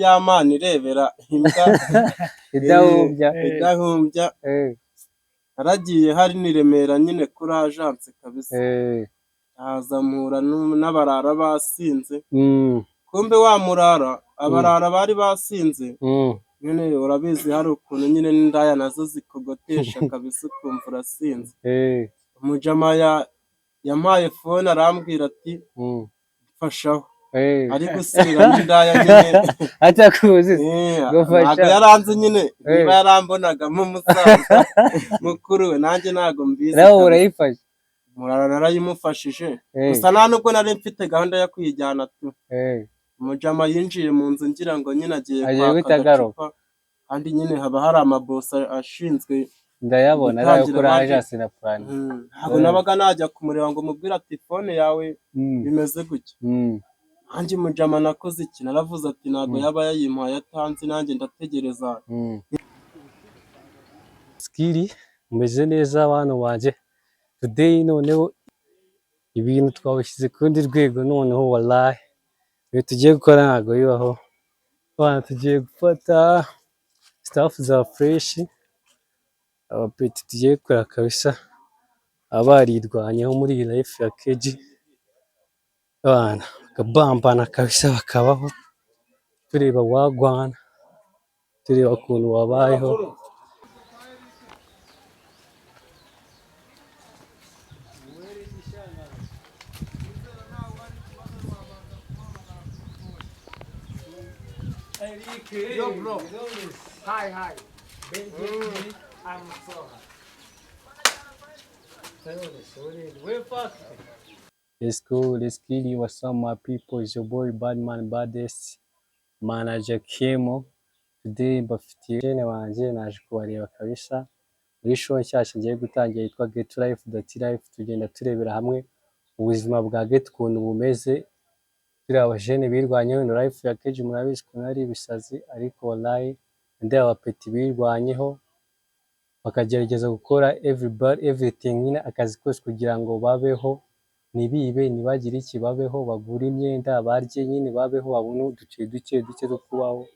ya Mana irebera imbwa Idahumbya. Idahumbya. Naragiye hari ni Remera nyine kuri agence kabisa. Haza mpura n'abarara basinze. Kumbe wa murara, abarara bari basinze. Nyine urabizi, hari ukuntu nyine n'indaya nazo zikogotesha kabisa, ukumva urasinze. Umujama yampaye phone, arambwira ati "Mfashaho." Ari gusubira n'indaya nyine. Atakuzi. Ntabwo Gufasha. yaranze nyine, niba yarambonagamo umusaza mukuru we, nanjye ntabwo mbizi Nawe kabisa. urayifashe. Murara narayimufashije. Gusa nta nubwo nari mfite gahunda yo kuyijyana tu. Umujama yinjiye mu nzu ngira ngo nyine agiye Agiye kwaka guhita agaruka. agacupa, kandi nyine haba hari amabosi ashinzwe Ndayabona ari ayo gutangira kuri abandi. agence na plan. Ntabwo nabaga najya kumureba ngo mubwire ati "Phone yawe bimeze gutya." Nanjye umujama nakoze iki? Naravuze ati ntabwo yaba yayimpaye atanzi, nanjye ndategereza. Skiri mumeze neza bantu banje? Today noneho ibintu twabishyize ku rundi rwego. Noneho wallahi ibintu tugiye gukora ntabwo bibaho. Bana, tugiye gufata stuff za fresh, abapeti tugiye gukora kabisa, baba barirwanyeho muri iyi life ya keji, bana bakabambana kabisa, bakabaho tureba wagwana, tureba ukuntu wabayeho. Yo, bro. Hi, hi. Benji, I'm Soha. Let's go, let's get it. What's up, my people? It's your boy Badman Baddest Manager Kemo. Today mbafitiye jene wanje, naje kubareba kabisa muri show nshyashya ngiye gutangira yitwa Get Life Dot Life. Tugenda turebera hamwe ubuzima bwa ghetto ukuntu bumeze, turi abajene birwanyeho. Ino life ya keji murabizi ukuntu ari ibisazi, ariko wallahi ndeba abapeti birwanyeho bakagerageza gukora everybody everything nyine, akazi kose kugira ngo babeho, ntibibe, ntibagire iki, babeho, bagure imyenda, barye nyine, babeho, babone uduce duke duke two kubaho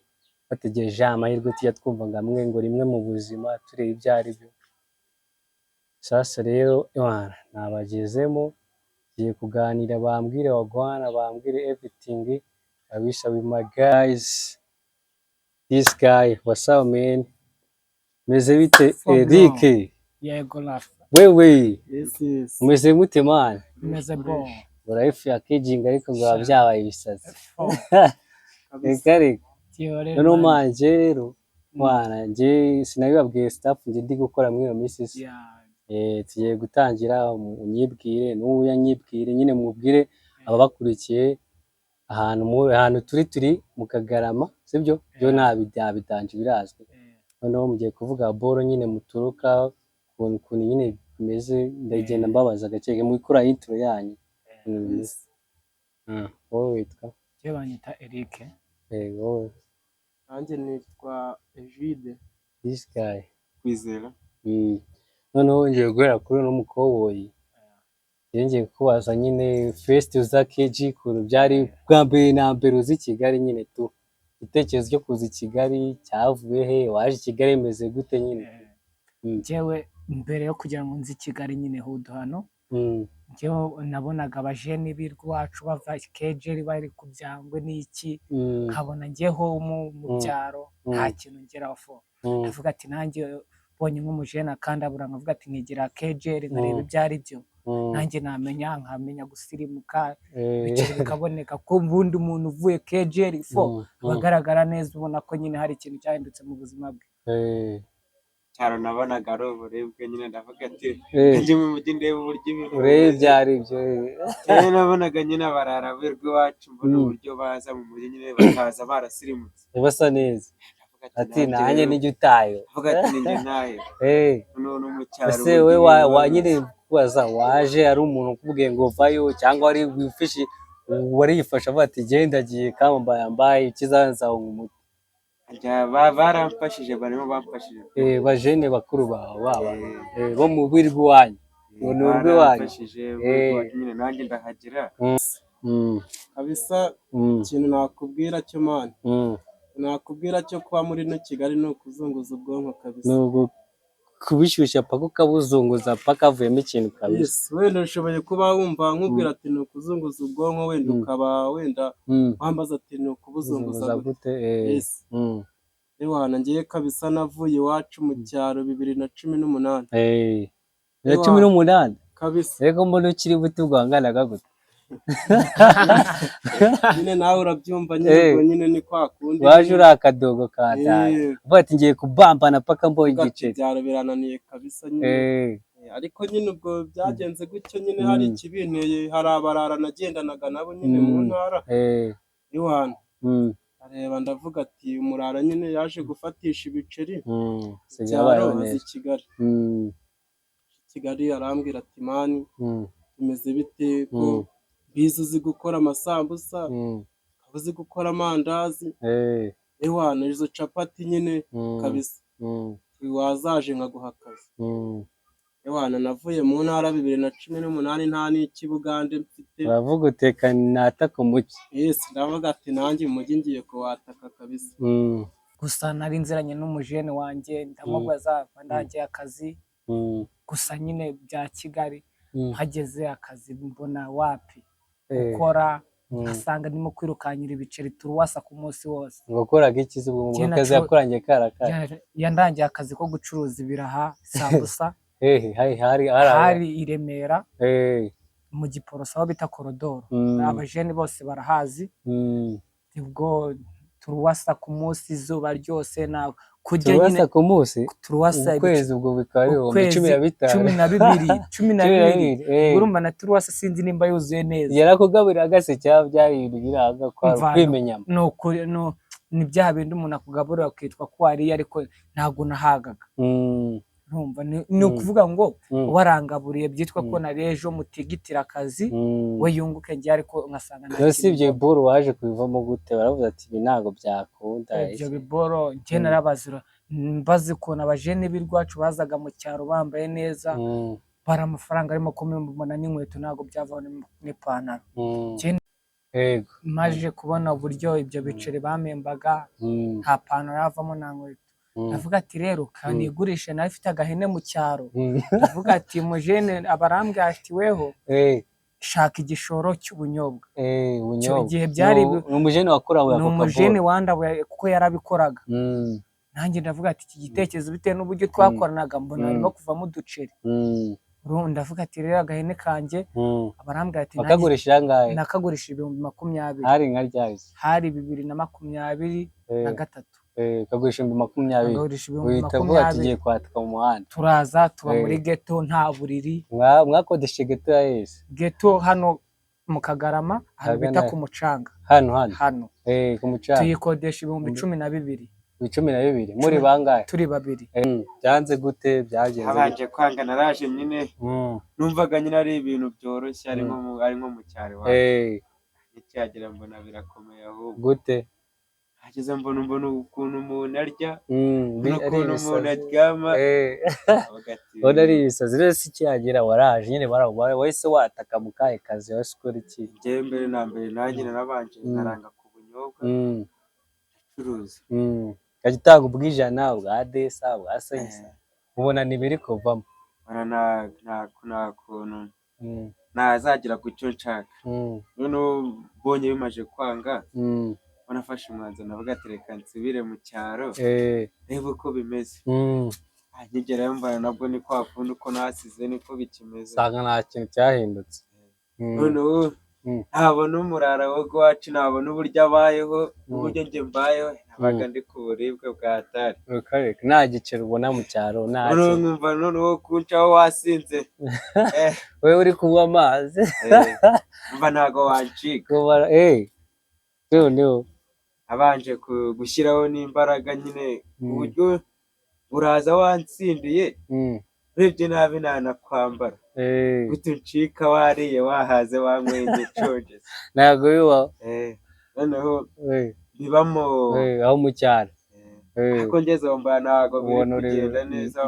bategereje amahirwe tujya twumva ngo amwe ngo rimwe mu buzima, tureba ibyo ari byo. Sasa rero ewana nabagezemo, tugiye kuganira, bambwire wagwana, bambwire everything kabisa with my guys. This guy, what's up man, meze bite? Bro. Eric. Yego, Rafa. Wewe. Yes. Umeze gute man? Meze bon. Ngo life ya kijinga ariko ngo biba byabaye ibisazi. Fo. Reka reka. Tiyorere. Noneho manje rero mwana, nje sinabibabwiye staff nje ndi gukora muri iyo minsi isa. Tugiye gutangira, unyibwire n'uwo yanyibwire nyine, mubwire ababakurikiye ahantu ahantu turi mu Kagarama, sibyo byo? Nta bidanje birazwi. Noneho mugiye kuvuga boro nyine muturuka, ukuntu nyine bimeze, ndagenda mbabaza gake mukora intro yanyu ukuntu bimeze. Wowe witwa? Njyewe banyita Eric. Wowe? Nanjye nitwa Egide. This guy? Kwizera. Noneho ngiye guhera kuri uno mukoboyi. Ngiye kukubaza nyine, first uza KG ukuntu byari bwa mbere na mbere uza i Kigali nyine tu, igitekerezo cyo kuza i Kigali cyavuye he? Waje i Kigali bimeze gute nyine? Njyewe mbere yo kugira ngo nze i Kigali nyine hudu hano, njyewe nabonaga abajeni b'iwacu bava Kejeri bari ku byangwe n'iki, nkabona njyeho mu byaro nta kintu ngeraho fo. Ndavuga ati nanjye mbonye nk'umujene akandabura, nkavuga ati nkigira Kejeri nkareba ibyo ari byo, nanjye namenya nkamenya gusirimuka, ibiceri bikaboneka, ko ubundi umuntu uvuye Kejeri fo aba agaragara neza, ubona ko nyine hari ikintu cyahindutse mu buzima bwe. Cyaro nabonaga ari uburibwe nyine, ndavuga ati njye mu mujyi ndebe uburyo ibintu urebe bimeze. Ibyo ari byo. Cyane nabonaga nyine abarara b'iwacu, mbona uburyo baza mu mujyi nyine bakaza barasirimutse. Basa neza. Ndavuga ati nanjye rero, nijya utayo. Ndavuga ati ninjye ntayo. Noneho no mu cyaro Ese uburyo we ibintu wa biba nyine bimeze. kubaza, waje ari umuntu ukubwiye ngo vayo, cyangwa wari wifishe, warifashe avuga ati genda agiye kama mbaye mbaye ikizanzahunga umuti? Baramfashije, barimo bamfashije. Bajene bakuru bawe baba bo mu rw'iwanyu, ngo ni urw'iwanyu. Baramfashije urw'iwacu nyine, nanjye ndahagera. Kabisa. Ikintu nakubwira cyo man, Nakubwira cyo kuba muri no Kigali ni ukuzunguza ubwonko kabisa. Ni kubishyushya paka ukabuzunguza paka havuyemo ikintu kabisa. Yes, wenda ushoboye kuba wumva nkubwira ati ni ukuzunguza ubwonko, wenda ukaba wenda wambaza ati ni ukubuzunguza Kuzunguza gute? Gute? Yes. Ewana, ngiye kabisa, navuye iwacu mu cyaro 2018. 2018? Kabisa. Ariko mbona ukiri buto, bwanganaga gute? Nyine nawe urabyumva nyine. Ubwo nyine ni kwa kundi. Waje uri akadogo kataye, uvuga ati ngiye kubambana paka mbonye Uvuga ati igiceri. Byaro birananiye kabisa nyine. Ariko nyine ubwo byagenze gutyo nyine, hari ikibinteye, hari abarara nagendanaga nabo nyine mu ntara. Iwana, areba ndavuga ati umurara nyine yaje gufatisha ibiceri Sigaye cyaro, abayeho aza i neza. Kigali. Kigali arambwira ati: "Man, bimeze bite ko bizi uzi gukora amasambusa, ukaba uzi gukora amandazi, ewana izo capati nyine kabisa, wazaje nkaguha akazi?" Ewana, navuye mu ntara 2018 nta n'ikibugande mfite. Uravuga uteka nataka umuki. Yes, ndavuga ati nanjye umujyi ngiye kuwataka kabisa. Gusa nari nziranye n'umujene wanjye, ndamubaza ndangiye akazi. Gusa nyine bya Kigali, mpageze akazi mbona wapi, gukora nkasanga ndimo kwirukankira ibiceri turuwasa ku munsi wose. Wakoraga iki se ubwo? Njye Akazi yakurangiye karakaye? Yandangiye akazi ko gucuruza ibiraha, sambusa. Hehe? Hari Hari i Remera, mu Giporoso aho bita Korodoro. Abajene bose barahazi. Ubwo turuwasa ku munsi, izuba ryose, na kurya Turuwasa nyine. ku munsi? Turuwasa. Ukwezi ubwo bikaba ari ibihumbi cumi na bitanu. 12, cumi na Cumi na bibiri. bibiri. Urumva na turuwasa sinzi nimba yuzuye neza. Yarakugaburiraga se cyangwa byari ibintu biri aho ngaho kwari Mvana. ukwimenyamo? Ni ukuri, ni bya bindi umuntu akugaburira ukitwa ko wariye, ariko ntabwo nahagaga. Urumva ni ukuvuga ngo warangaburiye byitwa ko nariye, ejo mutigitira akazi, we yunguke, njye ariko ngasanga nta Rero si kintu ibyo mbona. boro waje kubivamo gute? Baravuze ati ibi ntabwo byakunda. Ibyo biboro njye narabazira, mbazi ukuntu abajene b'iwacu bazaga mu cyaro bambaye neza, bari amafaranga arimo kumubona n'inkweto ntabwo byavaho n'ipantaro. Maje kubona uburyo ibyo biceri bamembaga, nta pantaro yavamo, nta nkweto. Ndavuga ati rero kanigurishe, nawe ifite agahene mu cyaro. Ndavuga ati mujene abarambwira ati weho shaka igishoro cy'ubunyobwa. Ubunyobwa. Gihe byari Ni umujene wakorawe Ni ako umujene kaboro. wandabuye kuko yarabikoraga. Nanjye ndavuga ati iki gitekerezo, bitewe n'uburyo twakoranaga, mbona harimo kuvamo uduceri. Ndavuga ati rero agahene kanjye, abarambwira ati nanjye Wakagurisha angahe? Nakagurisha 20,000. Hari nka ryari? Hari bibiri na makumyabiri na gatatu. Ukagurisha 20,000? Nkagurisha ibihumbi Uhita uvuga ati makumyabiri. ngiye kwatika mu muhanda. Turaza tuba muri geto, nta buriri. Mwakodesheje geto ya yese? Geto hano mu Kagarama, ahantu bita Ahagana ku Mucanga. Hano hano? Hano. Ku Mucanga. Tuyikodesha 12,000. 12,000 muri bangahe? Turi babiri. Byanze gute? Byagenze gute? Habanje kwanga, naraje nyine, numvaga nyine ari ibintu byoroshye, ari nko mu cyaro iwacu. Nikihagera mbona birakomeye ahubwo. Gute? Hageze mbona ukuntu umuntu arya, Ari mbona ukuntu umuntu ibisazi. aryama, avuga ati Ubona ari ibisazi. Rero si ikihagera waraje nyine, wahise wataka mu kahe kazi? Wahise ukora iki? Njyewe mbere na mbere nanjye narabanje nkaranga ku bunyobwa, ndacuruza. Ukajya utanga ubw'ijana, bwa desa, bwa sengisa, ubona ntibiri kuvamo. Mbona nta kuntu nazagera ku cyo nshaka. Noneho mbonye bimaze kwanga, nafashe umwanzuro, ndavuga ati reka nsubire mu cyaro, rebe uko bimeze. Nkigerayo mbona nabwo ni kwa kundi, uko nasize niko bikimeze. Usanga nta kintu cyahindutse. Noneho ntabona umurara wo iwacu, ntabona uburyo abayeho n'uburyo njye mbayeho, nabaga ndi ku buribwe bwa hatari. Ukareka nta giceri ubona mu cyaro, nta Noneho kintu. nkumva noneho kuncaho wasinze, Wowe uri kunywa amazi. Umva ntago wancika. Kubara noneho. Abanje gushyiraho n'imbaraga nyine, ku buryo uraza wansindiye, urebye nabi nanakwambara. Gute uncika wariye, wahaze, wanyweye, nshonje? Ntabwo bibaho. Noneho bibamo. Aho mu cyaro. Ariko ngeze aho mbona ntabwo biri Ubona uri kugenda neza.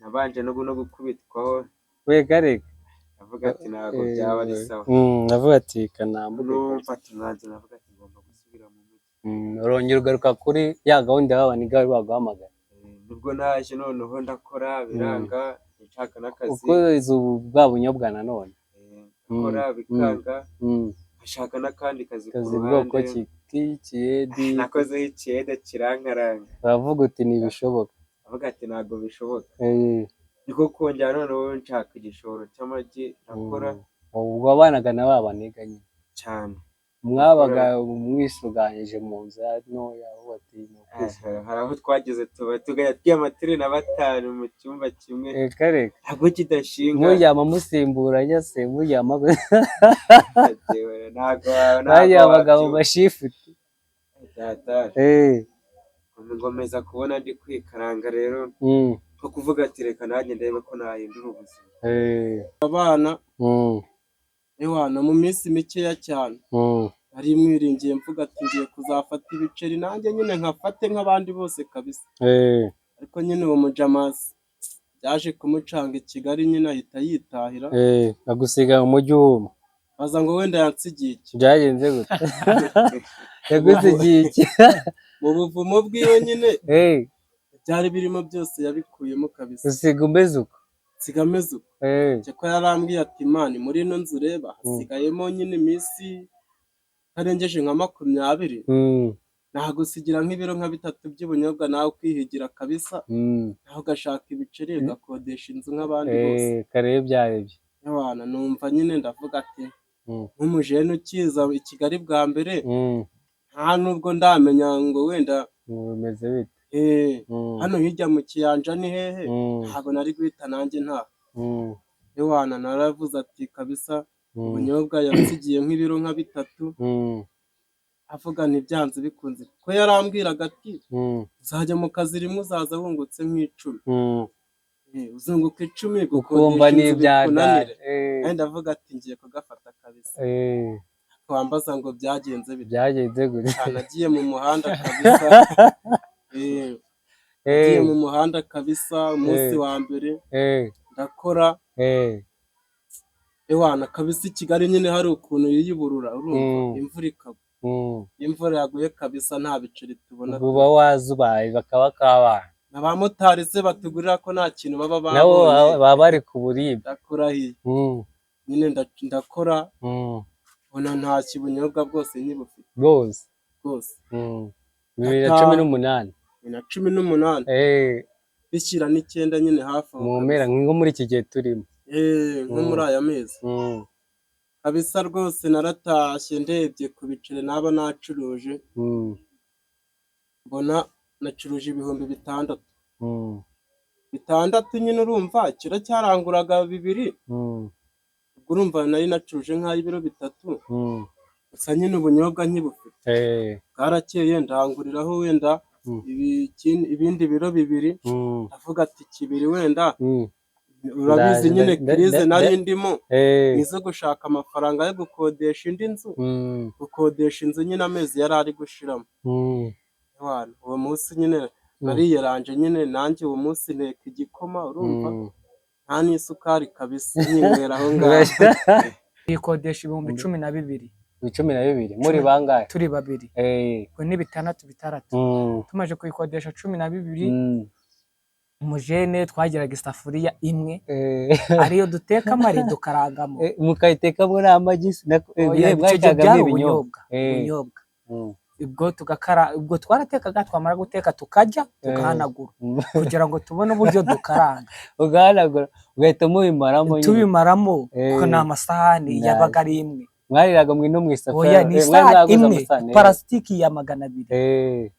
Nabanje no gukubitwaho. Reka reka. Ndavuga ati ntabwo byaba ari sawa. Ndavuga ati kanambuke. Noneho mfata umwanzuro, ndavuga ati ngomba gusubira mu mujyi. Urongera ugaruka kuri ya gahunda y'abaniga bari baguhamagaye. Nibwo naje noneho ndakora biranga, nshaka n'akazi. Ukoze ubu bwa bunyobwa nanone. Ndakora bikanga, nkashaka n'akandi kazi ku Kazi bwoko ruhande. ki? K'ikiyedi? Nakozeho ikiyede kirankaranga. Uravuga uti ntibishoboka. Avuga ati ntabwo bishoboka. Niko kongera noneho nshaka igishoro cy'amagi ndakora. Ubwo wabanaga na ba baniga nyine. Cyane. Mwabaga mwisuganyije mu nzu ntoya, ubu ati ni ukwisuganya. Hari aho twageze tuba tugaya twiyamatire na 5 mu cyumba kimwe. Reka reka. Ntabwo kidashinga. Muryama musimburanya se, muryama Ntabwo baryamaga mu mashifuti. Ngomeza kubona ndi kwikaranga rero. Nko kuvuga ati reka nanjye ndebe ko nahindura ubuzima. Abana ewana mu minsi mikeya cyane. Nari mwiringiye mvuga ati ngiye kuzafata ibiceri nanjye nyine nkafate nk'abandi bose kabisa. Ariko nyine uwo mujamasi byaje kumucanga i Kigali nyine ahita yitahira. Agusiga mu mujyi wuma. Baza ngo wenda yansigiye iki? Byagenze gute? Yagusigiye iki? Mu buvumo bwiwe nyine. Byari birimo byose yabikuyemo kabisa. Usiga umeze uko? Nsiga ameze uko. Cyakora yarambwiye ati mani muri ino nzu ureba hasigayemo nyine iminsi itarengeje nka 20. Nagusigira nk'ibiro nka 3 by'ubunyobwa nawe ukihigira kabisa. Nawe ugashaka ibiceri ugakodesha inzu nk'abandi bose. Karebe byarebye. Ewana numva nyine ndavuga ati nk'umujene ukiza i Kigali bwa mbere nta nubwo ndamenya ngo wenda bimeze bite. Hano hirya mu kiyanja ni hehe? Ntabwo nari guhita nanjye nta. Ewana naravuze ati kabisa ubunyobwa yansigiye nk'ibiro nka 3. Avuga ntibyanze bikunze ko yarambwiraga ati uzajya mu kazi rimwe uzaza wungutse nk'icumi. Uzunguka 10 ukumva gukodesha inzu bikunanire. Ndavuga ati ngiye kugafata kabisa. Wambaza ngo byagenze bite? Byagenze gute? Nagiye mu muhanda kabisa. Nagiye mu muhanda kabisa umunsi wa mbere ndakora. Ewana kabisa i Kigali nyine hari ukuntu yiyuburura urumva imvura ikagwa. Imvura yaguye kabisa nta biceri tubona. Uba wazubaye bakaba kabana. Abamotari se batugurira ko nta kintu baba babonye. Nabo baba bari ku buribwe. Ndakurahiye. Nyine ndakora. Mbona nta kibunyobwa bwose nkibufite. Rwose. Rwose. 2018. 2018. Bishyira 9 nyine hafi aho. Mu mpera nko muri iki gihe turimo. Nko muri aya mezi. Kabisa rwose naratashye ndebye ku biceri naba nacuruje. Mbona nacuruje 6000. 6 nyine urumva ikiro cyaranguraga 2. Ubwo urumva nari nacuruje nk'ay'ibiro 3. Gusa nyine ubunyobwa nkibufite. Bwarakeye ndanguriraho wenda ibindi biro 2. Ndavuga ati kibiri wenda. Urabizi nyine krize nari ndimo nizo gushaka amafaranga yo gukodesha indi nzu. Gukodesha inzu nyine amezi yari ari gushiramo. Uwo munsi nyine nariyeranje nyine nanjye uwo munsi nteka igikoma urumva nta n'isukari kabisa nyinywera aho ngaho. Ikodesha 12,000. 12,000 muri bangahe? Turi babiri. Ubwo ni 6 6. Tumaze kuyikodesha 12,000. Umujene twagiraga isafuriya imwe ariyo dutekamo ari dukarangamo. Mukayitekamo n'amagi? Byari ubunyobwa. Ubwo tugakara, ubwo twaratekaga twamara guteka tukajya tugahanagura kugira ngo tubone uburyo dukaranga. Ugahanagura ugahita mubimaramo. Tubimaramo kuko ni amasahani yabaga ari imwe. Mwariraga mwe no mu isafuriya? Oya ni isahani imwe parasitiki ya 200.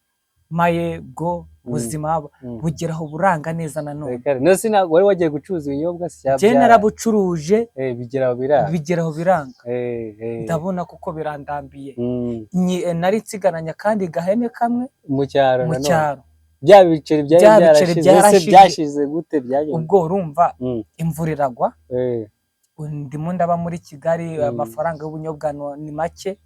Maye bwo ubuzima bugeraho buranga neza nanone. Nose ntabwo wari wagiye gucuruza ibinyobwa? Njye narabucuruje bigeraho biranga. Bigeraho biranga. Ndabona kuko birandambiye. Nari nsigaranye kandi gahene kamwe mu cyaro. Mu cyaro. Bya biceri byari byarashize, byashize gute byagenze? Ubwo urumva imvura iragwa. Ndimo ndaba muri Kigali amafaranga y'ubunyobwa ni make.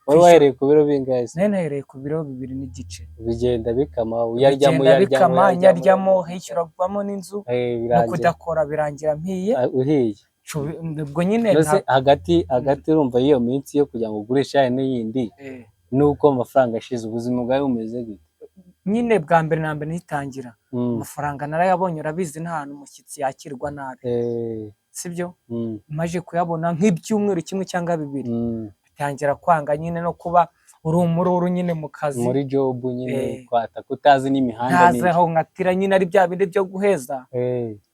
Wari wahereye ku biro bingahe? Nari nahereye ku biro 2.5. Bigenda bikama uyaryamo bikama nyaryamo hishyurwamo n'inzu no kudakora birangira mpiye. Uhiye. Ubwo nyine hagati hagati urumva iyo minsi yo kugira ngo ugurishe n'iyindi. Nuko amafaranga ashize, ubuzima bwawe bumeze gute? Nyine bwa mbere na mbere nitangira, amafaranga narayabonye. Urabizi, nta hantu umushyitsi yakirwa nabi, sibyo? Maje kuyabona nk'ibyumweru kimwe cyangwa 2, bitangira kwanga nyine, no kuba uri umururu nyine mu kazi. Muri job nyine, kwataka utazi n'imihanda. Ntazi aho nkatira nyine, ari bya bindi byo guheza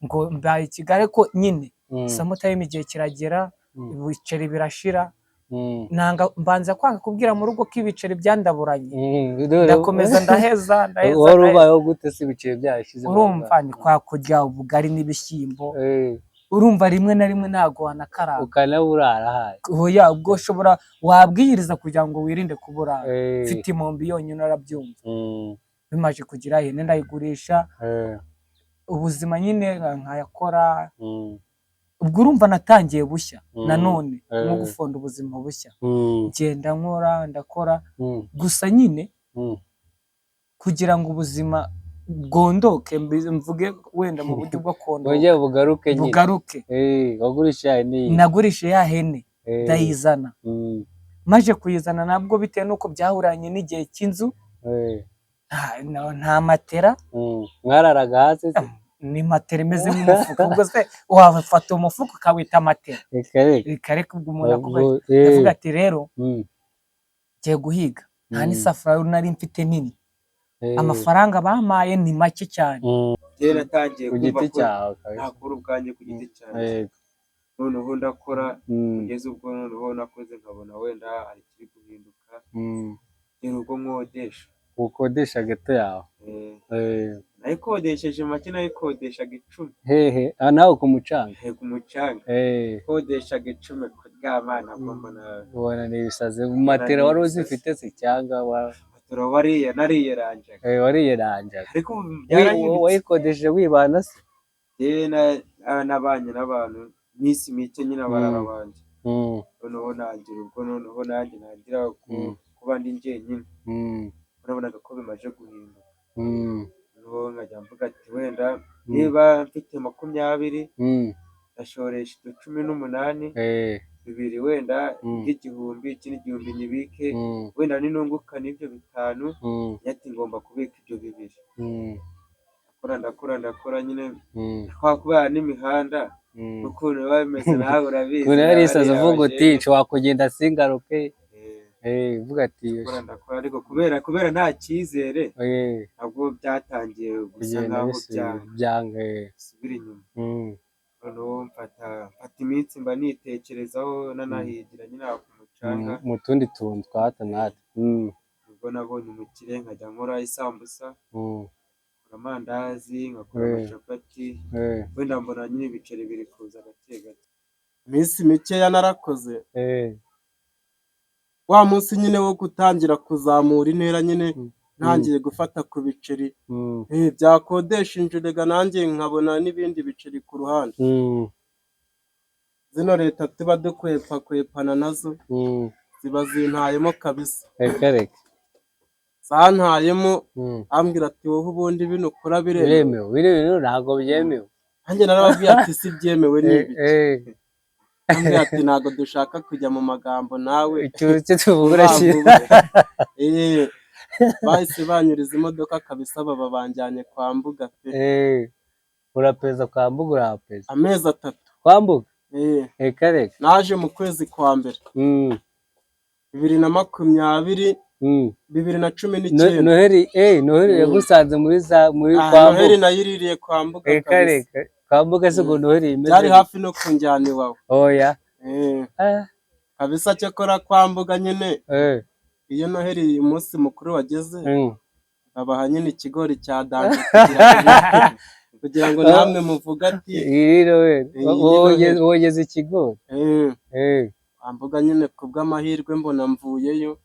ngo mbaye i Kigali ko nyine. Sometime igihe kiragera, ibiceri birashira. Nanga, mbanza kwanga kubwira mu rugo ko ibiceri byandaburanye. Ndakomeza ndaheza, ndaheza, Wari ndaheza. ubayeho gute se ibiceri byarashize? Urumva ni kwa kurya ubugari n'ibishyimbo. Urumva rimwe na rimwe ntabwo wanakaranga. Ukanaburara hayi. Oya, ubwo ushobora wabwiriza kugira ngo wirinde kuburara. Mfite imombi yonyine, arabyumva. Bimaze kugira ihene ndayigurisha. Ubuzima nyine nkayakora. Ubwo urumva natangiye bushya, nanone nko gufonda ubuzima bushya. Ngenda nkora, ndakora gusa nyine kugira ngo ubuzima bwondoke, mvuge wenda mu buryo bwo kondoka, Bwongere bugaruke nyine. Bugaruke. Wagurisha ya hene? Nagurishe ya hene, ndayizana. Maje kuyizana, nabwo bitewe n'uko byahuranye n'igihe cy'inzu, nta matera. Mwararaga hasi se? Ni matera imeze nk'umufuka. Ubwo se wafata umufuka ukawita matera? Reka reka. Reka reka. Ubwo umuntu akubaye, Ubwo, ndavuga ati rero ngiye guhiga, nta n'isafuriya nari mfite nini. Amafaranga bampaye ni make cyane. Njyewe natangiye Ku kumva giti ko cyawe kabisa. nakora ubwanjye ku giti cyanjye. Noneho ndakora, kugeza ubwo noneho nakoze nkabona wenda hari ikiri guhinduka, ngera ubwo nkodesha. Ukodesha gato yawe. Nayikodesheje make, nayikodeshaga 10. Hehe? Ah, nawe ku mucanga? Ku mucanga. Kodeshaga 10, kuryama ntabwo mbona. Ubona ni ibisazi. Matera wari uzifite se cyangwa Matora wariye, nariyeranjaga. Wariyeranjaga. Ariko ubu byarahindutse. Wayikodesheje wibana se? Njyewe nabanye n'abantu iminsi mike nyine, abarara banjye. Noneho nangira ubwo, noneho nanjye nangira kuba ndi njyenyine. Urabonaga ko bimaze guhinduka. Noneho nkajya mvuga ati wenda niba mfite 20, ndashoresha 18, 2 wenda by'igihumbi, ikindi gihumbi nyibike, wenda ninunguka n'ibyo 5, ati ngomba kubika ibyo 2. Ndakora, ndakora, ndakora nyine, kwa kubera n'imihanda ukuntu biba bimeze, nawe urabizi. Ukuntu yari isaze, bariya uvuga uti bajene. Nshobora kugenda singaruke. Uvuga ati Ndakora, ndakora, ariko kubera nta cyizere, ntabwo byatangiye gusa Kugenda nkaho bisubira byanga, byanga. bisubira inyuma. Noneho mfata iminsi mba nitekerezaho, nanahigira nyine aho ku mucanga. Mu tundi tuntu twa hato na hato. Nibwo nabonye umukire, nkajya nkora isambusa, nkora amandazi, nkakora amacapati. Wenda mbona nyine ibiceri biri kuza gake gake. Iminsi mikeya narakoze. Wa munsi nyine wo gutangira kuzamura intera nyine, ntangiye gufata ku biceri, byakodesha inzu rega, nanjye nkabona n'ibindi biceri ku ruhande. Zino leta tuba dukwepa kwepana nazo, ziba zintayemo kabisa. Reka reka. Zantayemo, ambwira ati wowe ubundi bino ukora biremewe? Biremewe? Biremewe? Ntabwo byemewe. Nanjye narababwiye ati si byemewe ni ibiki? Ambwira ati ntabwo dushaka kujya mu magambo nawe. Icyo icyo tuvuga urakira. Bahise banyuriza imodoka kabisa, baba banjyanye kwa Mbuga pe. Urapeza kwa Mbuga, urahapeza. Amezi 3. Kwa Mbuga? Reka reka. Naje mu kwezi kwa mbere 2020, 2019. Noheli, Noheli yagusanze muri za muri Ah, kwa Noheli Mbuga. nayiririye kwa Mbuga Reka kabisa. reka. Kwa Mbuga se ngo Noheli imeze Byari gute? hafi no kunjyana iwawe. Oya. Ah. Kabisa, cyakora kwa Mbuga nyine, iyo Noheli umunsi mukuru wageze, babaha nyine ikigori cya danger kugira ngo namwe muvuge ati Iyi Noheli. Iyi ni Noheli. Wogeze ikigori. Kwa Mbuga nyine ku bw'amahirwe mbona mvuyeyo,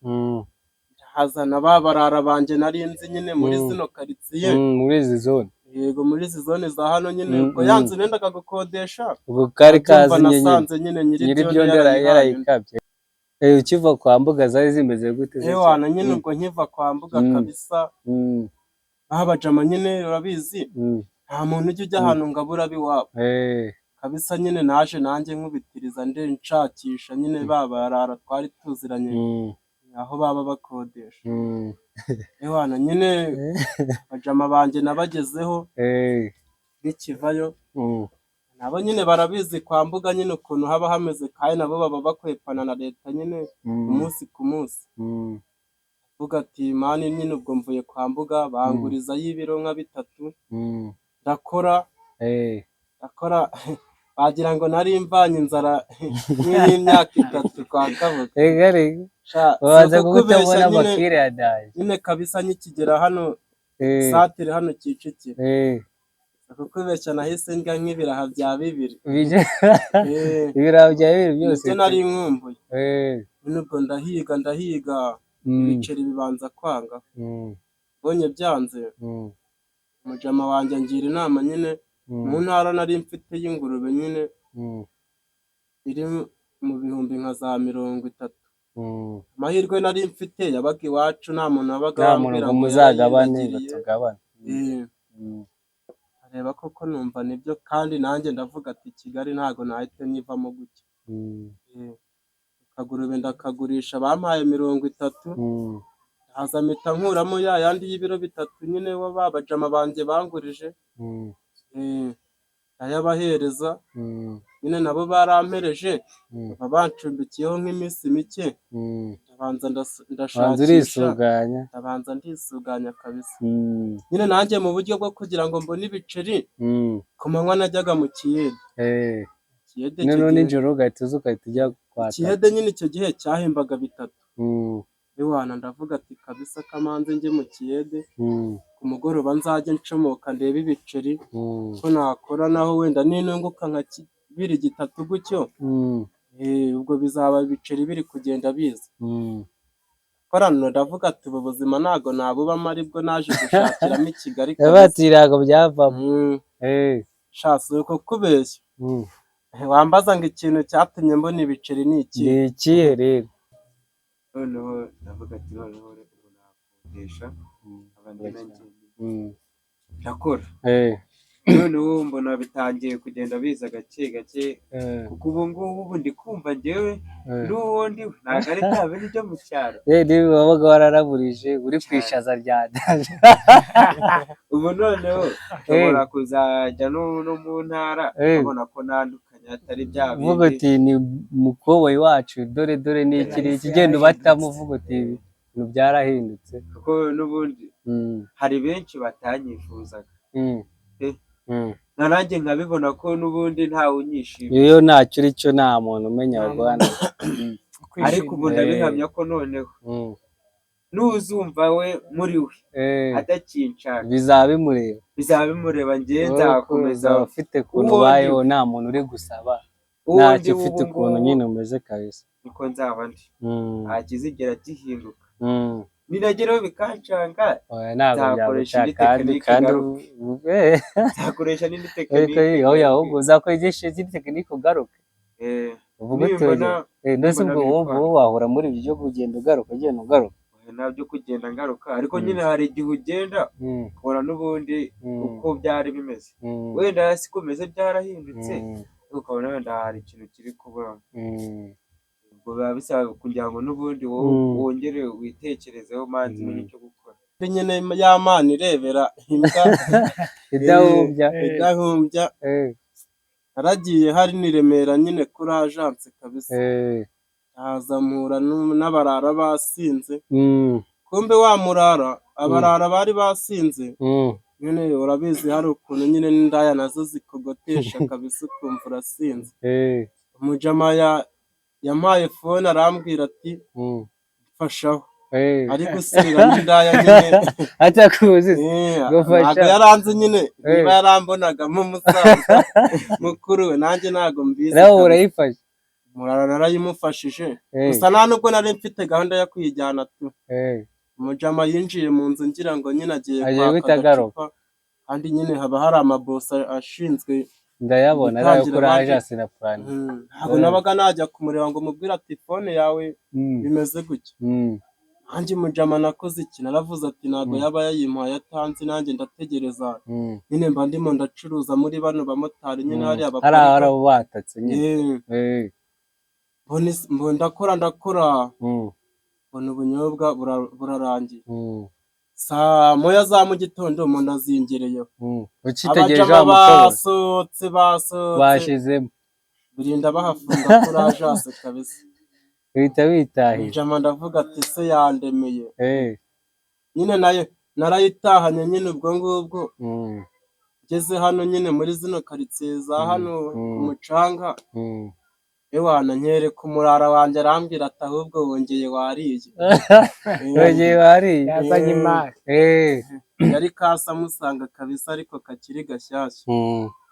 hazana ba barara banjye nari nzi nyine muri zino karitsiye. Muri izi zone. Yego, muri izi zone za hano nyine. Ubwo ya nzu nendaga gukodesha, Ubwo kari ndabyumva, kazinye nyine. Nasanze nyine nyiri Nyiri ibyondo byondo yarayihaye undi. yarayikabye. Ukiva kwa Mbuga zari zimeze gute se? Ewana nyine, ubwo nkiva kwa Mbuga kabisa, babajama nyine urabizi, nta muntu ujya ahantu ngo abure ab'iwabo. Kabisa nyine naje nanjye nkubitiriza nde nshakisha nyine ba barara twari tuziranye. Aho baba bakodesha. Ewana nyine abajama banjye nabagezeho nkikivayo, nabo nyine barabizi kwa Mbuga nyine ukuntu haba hameze, kandi nabo baba bakwepana na leta nyine umunsi ku munsi. Mvuga ati man nyine ubwo mvuye kwa Mbuga, bangurizayo ibiro nka 3, ndakora, ndakora wagira ngo nari mvanye inzara nk'iy'imyaka 3 kwa Kabuga. Reka reka. Sha, si Babanza ukukubeshya kugutabona nyine, amakire ya daje. Nyine kabisa nkikigera hano satire hano Kicukiro, si ukukubeshya nahise ndya nk'ibiraha bya 2. Ibiraha bya 2 byose. Nibyo nari nkumbuye. Nyine ubwo ndahiga, ndahiga, ibiceri bibanza kwanga. Mbonye byanze, umujama wanjye angira inama nyine, mu ntara nari mfite y'ingurube nyine iri mu bihumbi nka za 30. Amahirwe nari mfite yabaga iwacu, nta muntu wabaga Nta muntu wambwira ngo ngo muzagabane, yarayindagiriye. batugabane. Areba koko numva nibyo, kandi nanjye ndavuga ati Kigali ntago nahita nyivamo gutya. Akagurube ndakagurisha, bampaye 30, haza mpita nkuramo ya yandi y'ibiro 3 nyine wa ba bajama banjye bangurije, ndayabahereza, nyine nabo barampereje, baba bancumbikiyeho nk'iminsi mike, ndabanza Banza ndashakisha, urisuganya. Ndabanza ndisuganya kabisa. Nyine nanjye mu buryo bwo kugira ngo mbone ibiceri, ku manywa najyaga mu kiyede. Ikiyede icyo Noneho gihe, nijoro ugahita uza ugahita ujya kwata. Ikiyede nyine icyo gihe cyahembaga 3. Ewana ndavuga ati kabisa kamanze njye mu kiyede, ku mugoroba nzajye ncomoka ndebe ibiceri ko nakora, naho wenda ninunguka nka 2 3 gutyo, ubwo bizaba ibiceri biri kugenda biza. Korano ndavuga ati ubu buzima ntago nabubamo, aribwo naje gushakiramo i Kigali Yabaye kabisa. ati ntabwo byavamo. Sha si uko kubeshya. Wambaza ngo ikintu cyatumye mbona ibiceri ni ikihe? Ni ikihe rero? Noneho ndavuga ati noneho reka ubu nakodesha, nkaba ndi nanjye ndakora. Noneho mbona bitangiye kugenda biza gake gake, kuko ubu ngubu ubu ndi kumva njyewe n'uwo ndiwe ntabwo ari bya bindi byo mu cyaro. Niba wabaga wararaburije uri ku ishaza rya daje. Ubu noneho nshobora kuzajya no mu ntara, nkabona ko nandukanye atari bya Uvuga bindi. uti ni mukoboyi wacu, dore dore ni iki n'iki, genda ubatamo uvuga uti ibintu byarahindutse. Kuko n'ubundi hari benshi batanyifuzaga. Na nanjye nkabibona ko n'ubundi ntawe unyishimiye. Iyo ntacyo uri cyo nta muntu umenya baguhana. Ariko ubu ndabihamya ko noneho n'uzumva we muri we atakinshaka, Bizaba bimureba. bizaba bimureba, njyewe Wowe nzakomeza uzaba ufite ukuntu uwo ubayeho, ndiwe. nta muntu uri gusaba, Uwo ntacyo ndiwe ufite ubu ukuntu ngubu nyine umeze kabisa. niko nzaba ndi, nta kizigera gihinduka. Ninageraho bikancanga, Oya, ntabwo nzakoresha byaguca indi kandi tekinike kandi ngaruke. Nzakoresha n'indi ariko tekinike oya, ngaruke. Ahubwo uzakoresha izindi tekinike ugaruke. Uvuga uti ndetse Nimbona ubwo wowe biri wowe wahora muri ibyo byo kugenda ugaruka, ugenda ugaruka. Oya, nta byo kugenda ngaruka, ariko nyine hari igihe ugenda ukabona n'ubundi uko byari bimeze, wenda siko bimeze byarahindutse, ariko ukabona wenda hari ikintu kiri kuburamo. Ubwo biba bisaba kugira ngo n'ubundi wowe wongere witekerezeho, manzi umenye icyo gukora. Nyine ya Mana irebera imbwa Idahumbya. Idahumbya. Naragiye hari ni Remera nyine kuri agence kabisa, haza mpura n'abarara basinze. Kumbe wa murara, abarara bari basinze, nyine urabizi hari ukuntu nyine n'indaya nazo zikogotesha kabisa ukumva urasinze. Umujama yampaye phone arambwira ati mfashaho, ari gusirira n'indaya nyine. Atakuzi. Gufasha. Ntabwo yaranze nyine, niba yarambonagamo umusaza mukuru we, nanjye ntabwo mbizi Nawe kabisa. urayifashe. Murara narayimufashije, gusa nta nubwo nari mfite gahunda yo kuyijyana tu. Umujama yinjiye mu nzu ngira ngo nyine agiye Agiye kwaka guhita agaruka. agacupa, kandi nyine haba hari amabosi ashinzwe Ndayabona ari ayo gutangira kuri abandi. agence na plan. Ntabwo nabaga najya kumureba ngo mubwire ati phone yawe bimeze gutya. Nanjye umujama nakoze iki, naravuze ati ntabwo yaba yayimpaye atanzi, nanjye ndategereza. Nyine mba ndimo ndacuruza muri bano bamotari nyine hariya Hari baparika. Hari abo batatse nyine. Mbona ndakora ndakora. Mbona ubunyobwa burarangiye. Saa 1 za mu gitondo umuntu azingereyeho. Ukitegereje Abajama wa mutobe. Basohotse basohotse. Bashizemo. Birinda bahafunga kuri agence kabisa. Uhita witahira. Njama ndavuga ati se yandemeye. Nyine nayo narayitahanye nyine ubwo ngubwo. Ngeze hano nyine muri zino karitsiye za hano ku mucanga, ewana nyereka umurara wanjye, arambwira ati ahubwo wongeye wariye. Wongeye wariye. Yazanye imari. Yari kasa amusanga kabisa, ariko kakiri gashyashya.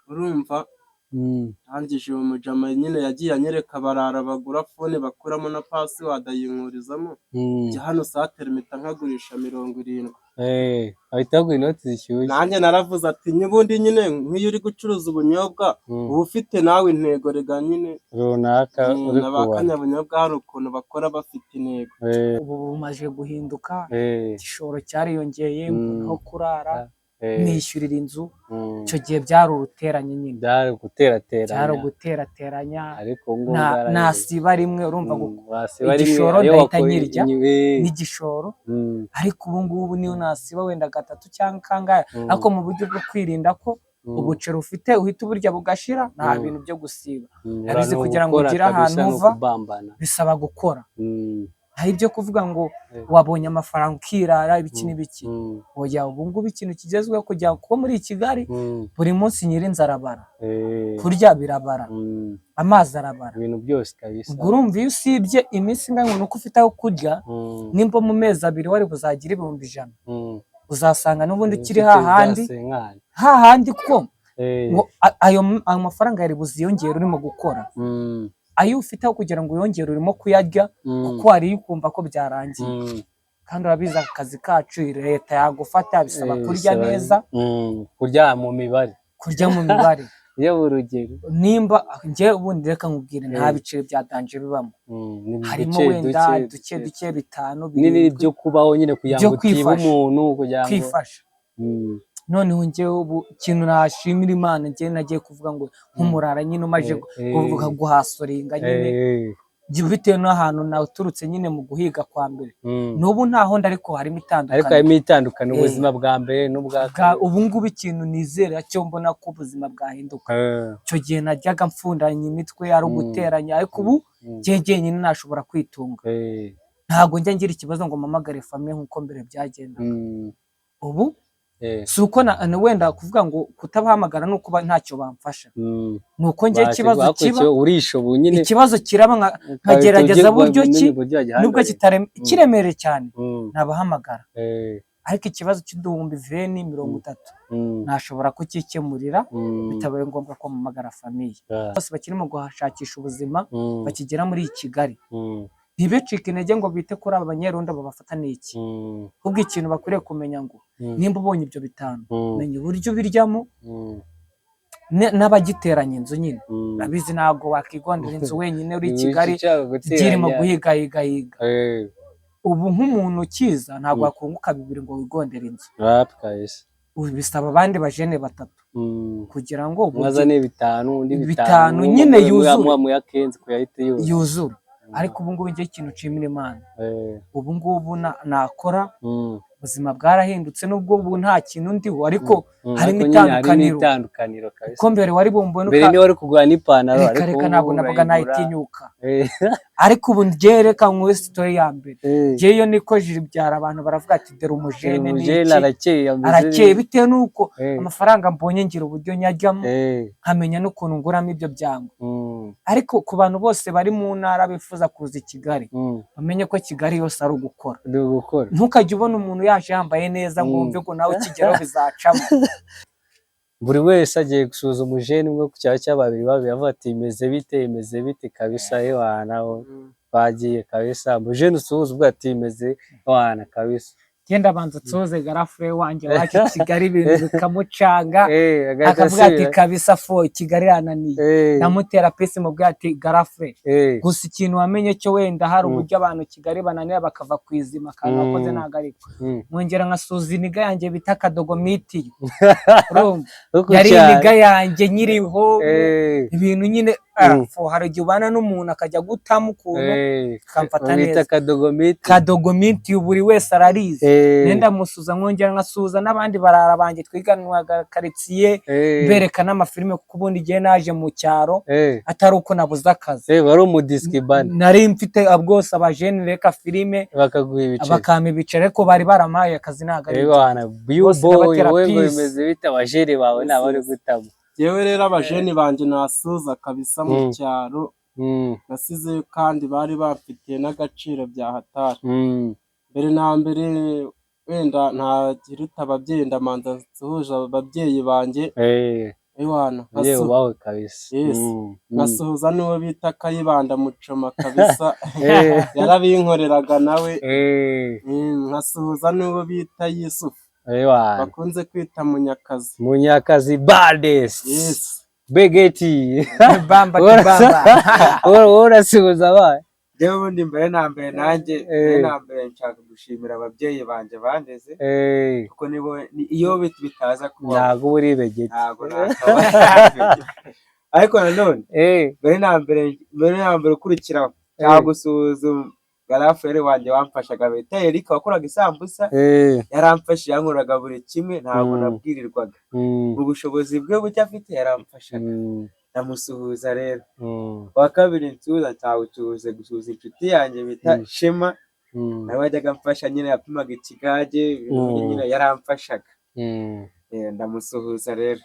Urumva, ndangije uwo mujama nyine yagiye anyereka abarara bagura phone, bakuramo na password, ayinkurizamo. Njya hano satere mpita nkagurisha 70. Bahita baguha inoti zishyushye. Nanjye naravuze ati n'ubundi nyine nk'iyo uri gucuruza ubunyobwa, uba ufite nawe intego rega nyine runaka uri na ba kubara. Kanyabunyobwa hari ukuntu bakora bafite intego. Ubu bumaze guhinduka, igishoro cyariyongeye, mbona aho kurara, nishyurira inzu. Icyo gihe byari uruteranye nyine. Byari uguterateranya. Byari uguterateranya. Ariko ubu ngubu byarahindutse. Nasiba rimwe, urumva, Wasiba rimwe igishoro iyo ndahita wakoye nyirya n'igishoro. Ariko ubu ngubu niyo nasiba wenda gatatu cyangwa kangahe, ariko mu buryo bwo kwirinda ko ubuceri ufite uhita uburya bugashira, nta bintu byo gusiba. Urabizi, Ni kugira ngo ugukora ugire ahantu kabisa, ni uva, ukubambana. bisaba gukora. Hari ibyo kuvuga ngo wabonye amafaranga ukirara ibiki n'ibiki. Oya, ubu ngubu ikintu kigezweho kujya kuba muri Kigali, buri munsi nyirinzu arabara, kurya birabara, amazi arabara. Ibintu byose kabisa. Ubwo urumva iyo usibye iminsi ingana nuko ufite aho kurya, nimba mu mezi 2 wari buzagire 100,000, uzasanga n'ubundi ukiri Ufite hahandi za senkani. Hahandi ko ngo ayo mafaranga yari buziyongere urimo gukora, ayo ufite aho kugira ngo uyongere urimo kuyarya, kuko wariye ukumva ko byarangiye. Kandi urabizi akazi kacu, leta yagufata, bisaba kurya neza. Kurya mu mibare. Kurya mu mibare. Iyo urugero. Nimba njye ubundi reka nkubwire, nta biceri bya danger bibamo. Ni Harimo duke wenda duke duke duke, 5, nini 7. Byo kubaho nyine kugira Byo ngo utiba kwifasha. umuntu kugira ngo Kwifasha. Noneho njyewe ubu ikintu nashimira Imana, njyewe nagiye kuvuga ngo nk'umurara nyine umaje kuvuga guhasoringa nyine, bitewe n'ahantu naturutse nyine mu guhiga kwa mbere, n'ubu ntaho ndi, ariko harimo Ariko itandukaniro. Harimo itandukano, ubuzima bwa mbere n'ubwa kabiri. Ubu ngubu ikintu nizera cyo mbona ko ubuzima bwahinduka. Icyo gihe najyaga mfundanya imitwe ari uguteranya, ariko ubu njye jyenyine nashobora kwitunga. Ntabwo njya ngira ikibazo ngo mpamagare famille nk'uko mbere byagendaga. Ubu si uko wenda kuvuga ngo kutabahamagara ni ukuba ntacyo bamfasha, ni uko njye ikibazo kiba Urishoboye nyine. Ikibazo kiraba nkagerageza buryo ki uburyo nubwo kiremereye cyane, nabahamagara, ariko ikibazo cy'uduhumbi 20, 30 nashobora kukikemurira bitabaye ngombwa ko mpamagara famille. Bose bakirimo gushakisha ubuzima, bakigera muri Kigali, ntibicike intege ngo bite kuri aba banyerondo babafata n'iki. Ahubwo ikintu bakwiriye kumenya ngo nimba ubonye ibyo 5, menya uburyo ubiryamo. N'abagiteranya inzu nyine, urabizi ntabwo wakigondera inzu wenyine uri i Kigali byirimo guhigahigahiga. Ubu nk'umuntu ukiza ntabwo wakunguka 2 ngo wigondere inzu. Wapi kabisa. Ubu bisaba abandi bajene batatu kugira ngo Umwe azane 5, undi 5 5 nyine yuzure. Muya kenzi kuyahita yuzura. Yuzure. Ariko ubu ngubu njye ikintu nshimira Imana, ubu ngubu nakora, ubuzima bwarahindutse, nubwo ubu nta kintu ndiho, ariko harimo Ariko nyine harimo itandukaniro. itandukaniro kabisa. Kuko mbere wari bumbone Mbere niba wari kugura n'ipantaro, reka ariko reka ubu ntabwo ngubu nabaga urayigura. nayitinyuka. Ariko ubu njye reka nguhe story ya mbere. Njye iyo nikoje ibyara, abantu baravuga ati dore umujene ni Umujene iki, arakeye, ameze arakeye, neza. Bitewe n'uko amafaranga mbonye ngira uburyo nyajyamo, nkamenya n'ukuntu nguramo ibyo byangwa. Ariko ku bantu bose bari mu ntara bifuza kuza i Kigali, bamenye ko Kigali yose ari ugukora. Ni ugukora. Ntukajye ubona umuntu yaje yambaye neza ngo wumve ngo nawe ukigeraho bizacamo. Buri wese agiye gusuhuza umujene umwe ku cyaro cya babiri babiri, avuga ati imeze bite, imeze bite kabisa, ewana bagiye kabisa. Umujene usuhuza uvuga ati imeze ewana kabisa. Genda banza nsoze grand frère wanjye waje i Kigali ibintu bikamucanga, Agahita akavuga ati asubira. Kabisa fo Kigali irananiye. Ndamutera peace, mubwira ati grand frère, gusa ikintu wamenye cyo wenda hari uburyo abantu Kigali bananira bakava ku izima, akantu wakoze ntabwo ariko. Mwongera nkasuza iniga yanjye bita Kadogo Mitiyu, urumva Uko yari cyane. iniga yanjye nkiriho, ibintu nyine. Hari igihe ubana n'umuntu akajya gutamo ukuntu, akamfata bita neza. Kadogo Meat. Kadogo Meat, buri wese ararizi. Nenda musuza, nkongera nkasuhuza n'abandi barara banjye twiganwaga karitsiye, mbereka n'amafilime, kuko ubundi igihe naje mu cyaro atari uko nabuze akazi. Wari umudisiki band. Nari mfite bwose abajene, reka filime, bakaguha ibiceri. Bakampa ibiceri, ariko bari barampaye akazi, ntabwo ari ibyo. Bana Bose boy, ndabatera wowe ngo peace. bimeze bite? Abajene bawe ni abari gutama? Yewe rero, abajeni banjye nasuza kabisa mu cyaro nasizeyo, kandi bari bamfitiye n'agaciro bya hatari. Mbere na mbere, wenda ntagiruta ababyeyi, ndamanza nsuhuje ababyeyi banjye. Ewana, ababyeyi bawe kabisa. Yes. Nkasuhuza n'uwo bita Kayibanda Mucoma kabisa, yarabinkoreraga nawe. Nkasuhuza n'uwo bita Yusufu, bakunze kwita Munyakazi. Munyakazi baddest. Yes. Begeti. Bamba kibamba. Wowe urasuhuza abaye? Njyewe ubundi mbere na mbere nanjye, mbere na mbere nshaka gushimira ababyeyi banjye bandeze, kuko nibo iyo bitaza kubaho ntabwo uba uri Begeti. Ntabwo nakaba. Ariko nanone mbere na mbere ukurikiraho, nshaka gusuhuza garafere wanjye wamfashaga bita Erika, wakoraga isambusa. Yaramfashije, yankoraga buri kimwe, ntabwo nabwirirwaga. Mu bushobozi bwe buke afite yaramfashaga. Ndamusuhuza rero. Uwa kabiri nsuhuza, nshaka gusuhuza inshuti yanjye bita Shema, nawe yajyaga amfasha nyine, yapimaga ikigage, ibintu nyine yaramfashaga. Ndamusuhuza rero.